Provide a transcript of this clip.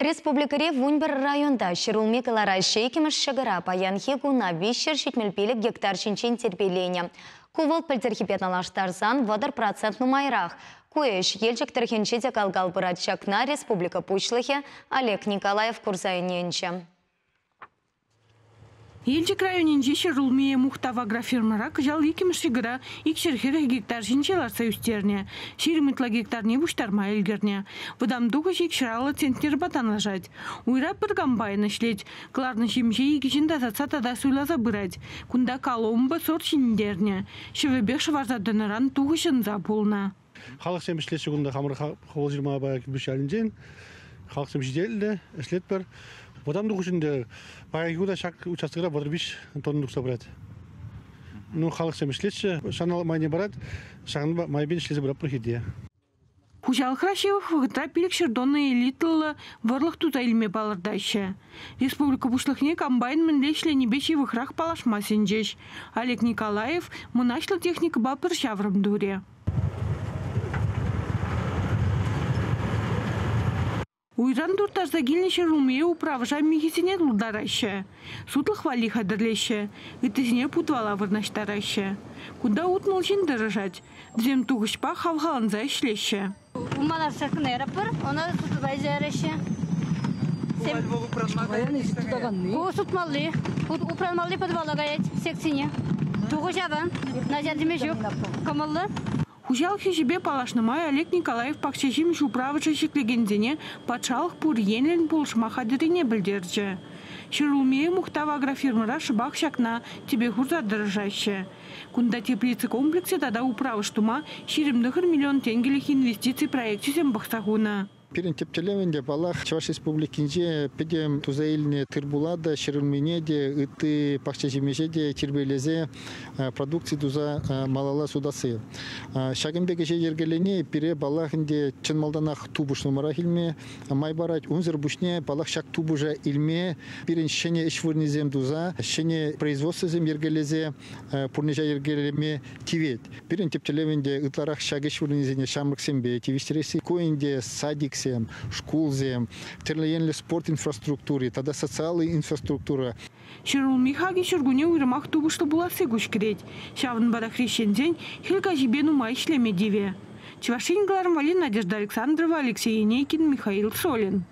Республикӑри 11 районта ҫӗрулми кӑлараҫҫӗ. Иккӗмӗш ҫӑкӑра паянхи куна 375 гектар ҫинчен тирпейленӗ. Ку вӑл пӗлтӗрхипе танлаштарсан 30% нумайрах. Ку ӗҫ Елчӗк тӑрӑхӗнче те кал-кал пырать. Ҫакна республика Пуҫлӑхӗ Олег Николаев курса ӗненчӗ. Елчӗк районӗнчи ҫӗрулмие Мухтав агрофирмӑра кӑҫал иккӗмӗш ҫӑкӑра 240 гектар ҫинче лартса ӳстернӗ. 20 ытла гектарне пуҫтарма ӗлкӗрнӗ. Вӑтам тухӑҫ 250 центнерпа танлашать. Уйра пӗр комбайн ӗҫлет. Кӑларнӑ ҫимӗҫе икӗ ҫын тасатса тата суйласа пырать. Кунта Коломбо сорт ҫитӗнтернӗ. Ҫӑвӗпех шӑварса тӑнӑран тухӑҫ ӑнса пулнӑ. Халӑхсем ӗҫлеҫҫӗ кунта хамӑр Хӑвӑлҫырмапа Кӳпӗш ялӗнчен. Халӑхсем ҫителлӗ, ӗҫлетпӗр. Вӑтам тухӑҫ ӗнтӗ паянхи куна ҫак участокра 35 тонна тухса пырать. Ну, халӑхсем ӗҫлеҫҫӗ, шанал майне парать, ҫакӑнпа майӗпен ӗҫлесе пыратпӑр хирте. Хуҫалӑхра ҫывӑх вӑхӑтра 500 тонна элитӑллӑ вӑрлӑх туса илме палӑртаҫҫӗ. Республика Пуҫлӑхне комбайн мӗнле ӗҫленипе ҫывӑхрах паллашма сӗнчӗҫ. Олег Николаев мӑнаҫлӑ техникӑпа пӗр ҫаврӑм турӗ. Уйран турттарса килнӗ ҫӗрулмие управӑша михӗсене тултараҫҫӗ, сутлӑх валли хатӗрлеҫҫӗ, ыттисене путвала вырнаҫтараҫҫӗ. Кунта 60 ҫын тӑрӑшать. Вӗсем тухӑҫпа хавхаланса ӗҫлеҫҫӗ. Умаларса кӑна ӑна сутса илсе Ку сутмалли, упранмалли подвала каять секцине. Тухӑҫ аван, начар теме ҫук, кӑмӑллӑ. Хуҫалӑх ӗҫӗпе паллашнӑ май Олег Николаев пахча-ҫимӗҫ управӑшӗ ҫӗклекенсене патшалӑх пур енлӗн пулӑшма хатӗррине пӗлтерчӗ. Ҫӗрулмие Мухтав агрофирмӑра шӑпах ҫакна тӗпе хурса тӑрӑшаҫҫӗ. Кунта теплица комплексӗ тата управӑш тума 29 миллион тенкӗлӗх инвестици проекчӗсем пӑхса хунӑ. Пирӗн тӗп тӗллев ӗнтӗ, паллах, Чӑваш Республикинче пӗтӗм туса илнӗ тыр-пула та, ҫӗрулмине те, ытти пахча-ҫимӗҫе те тирпейлесе продукци туса малалла сутасси. Ҫакӑн пек ӗҫе йӗркелени пире, паллах, ӗнтӗ чӑн малтанах тупӑш нумайрах илме май парать. Унсӑр пуҫне, паллах, ҫак тупӑша илме пирӗн ҫӗнӗ ӗҫ вырӑнӗсем туса, ҫӗнӗ производствӑсем йӗркелесе пурнӑҫа йӗркелеме тивет. Пирӗн тӗп тӗллев ӗнтӗ ытларах ҫак ӗҫ вырӑнӗсене ҫамрӑксемпе тивӗҫтересси. Ку ӗнтӗ садиксем, шкулсем, тӗрлӗ енлӗ спорт инфраструктури тата социаллӑ инфраструктура. Ҫӗрулми хакӗ ҫуркунне уйрӑмах тупӑшлӑ пуласси куҫкӗрет. Ҫавӑнпа та хресченсен хӗл каҫипе нумай ӗҫлеме тивӗ. Чӑваш Ен кӑларӑм валли Надежда Александрова, Алексей Енейкин, Михаил Солин.